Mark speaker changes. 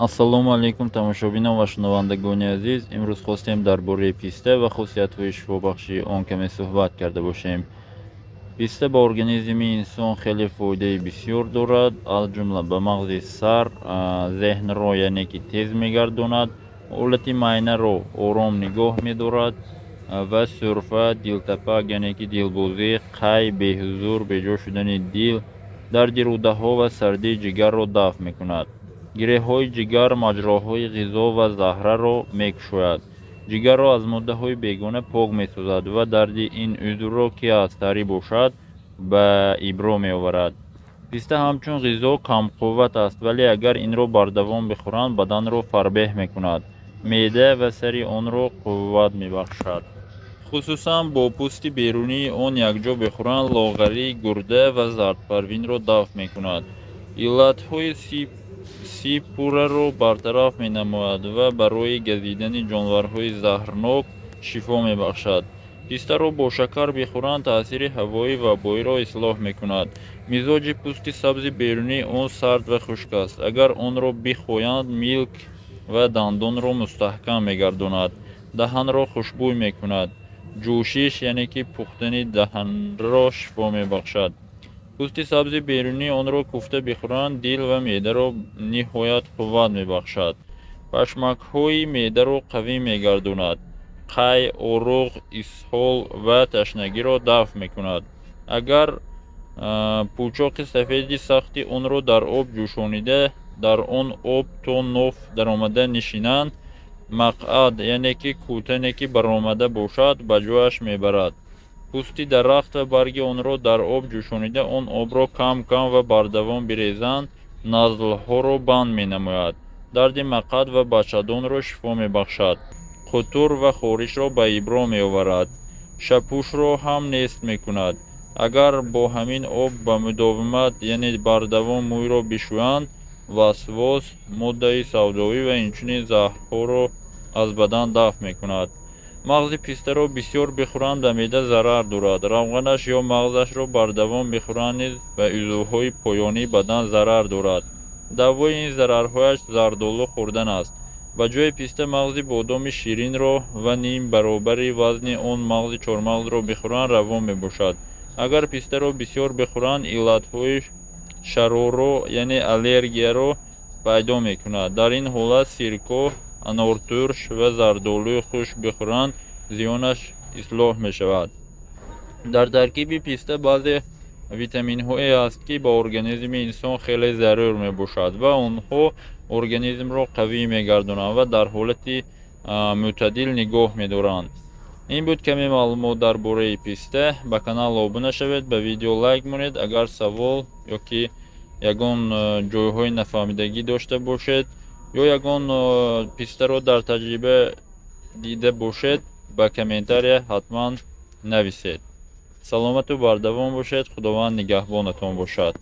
Speaker 1: Ассалому алайкум, тамошобинон ва шунавандагони азиз. Имрӯз хостем дар бораи писта ва хусусиятҳои шифобахшии он каме суҳбат карда бошем. Писта ба организми инсон хеле фоидаи бисёр дорад, аз ҷумла ба мағзи сар, зеҳнро, яъне ки тез мегардонад, ҳолати майнаро ором нигоҳ медорад ва сурфа, дилтапак, яъне ки дилбозӣ, қай, беҳузур, беҷо шудани дил, дарди рӯдаҳо ва сардии ҷигарро дафъ мекунад. Гиреҳҳои ҷигар, маҷроҳои ғизо ва заҳраро мекушояд, ҷигарро аз моддаҳои бегона пок месозад ва дарди ин узвро, ки аз тарӣ бошад, ба ибро меоварад. Писта ҳамчун ғизо камқувват аст, вале агар инро бардавом бихӯранд, баданро фарбеҳ мекунад, меъда ва сари онро қувват мебахшад. Хусусан бо пӯсти берунии он якҷо бихӯранд, лоғарӣ, гурда ва зардпарвинро дафъ мекунад. Иллатҳои сипураро бартараф менамояд ва барои газидани ҷонварҳои заҳрнок шифо мебахшад. Пистаро бо шакар бихӯранд, таъсири ҳавои вабоиро ислоҳ мекунад. Мизоҷи пӯсти сабзи берунии он сард ва хушк аст. Агар онро бихоянд, милк ва дандонро мустаҳкам мегардонад, даҳанро хушбӯй мекунад, ҷӯшиш, яъне ки пухтани даҳанро шифо мебахшад. Пӯсти сабзи берунии онро куфта бихӯранд, дил ва меъдаро ниҳоят қувват мебахшад, пашмакҳои меъдаро қавӣ мегардонад, қай, оруғ, исҳол ва ташнагиро дафъ мекунад. Агар пӯчоқи сафеди сахти онро дар об ҷӯшонида, дар он об то ноф даромада нишинанд, мақъад, яъне ки кӯтане ки баромада бошад, ба ҷояш мебарад. Пӯсти дарахт ва барги онро дар об ҷӯшонида, он обро кам-кам ва бардавом бирезанд, назлҳоро банд менамояд, дарди мақъад ва бачадонро шифо мебахшад, қутур ва хоришро ба ибро меоварад, шапӯшро ҳам нест мекунад. Агар бо ҳамин об ба мудовимат, яъне бардавом мӯйро бишӯянд, васвос, моддаи савдовӣ ва инчунин заҳрҳоро аз бадан дафъ мекунад. Мағзи пистаро бисёр бихӯранд, ба меъда зарар дорад. Равғанаш ё мағзашро бардавом бихӯранд низ ба узвҳои поёнии бадан зарар дорад. Давои ин зарарҳояш зардолу хӯрдан аст. Ба ҷои писта мағзи бодоми ширинро ва ним баробари вазни он мағзи чормағзро бихӯранд, раво мебошад. Агар пистаро бисёр бихӯранд, иллатҳои шароро, яъне аллергияро пайдо мекунад. Дар ин ҳолат сирко, анортурш ва зардолуи хушк бихӯранд, зиёнаш ислоҳ мешавад. Дар таркиби писта баъзе витаминҳое ҳаст, ки ба организми инсон хеле зарур мебошад ва онҳо организмро қавӣ мегардонанд ва дар ҳолати мӯътадил нигоҳ медоранд. Ин буд каме маълумот дар бораи писта. Ба канал обуна шавед, ба видео лайк монед. Агар савол ё ки ягон ҷойҳои нафаҳмидагӣ дошта бошед ё ягон пистаро дар таҷриба дида бошед, ба комментария ҳатман нависед. Саломату бардавом бошед, Худованд нигаҳбонатон бошад.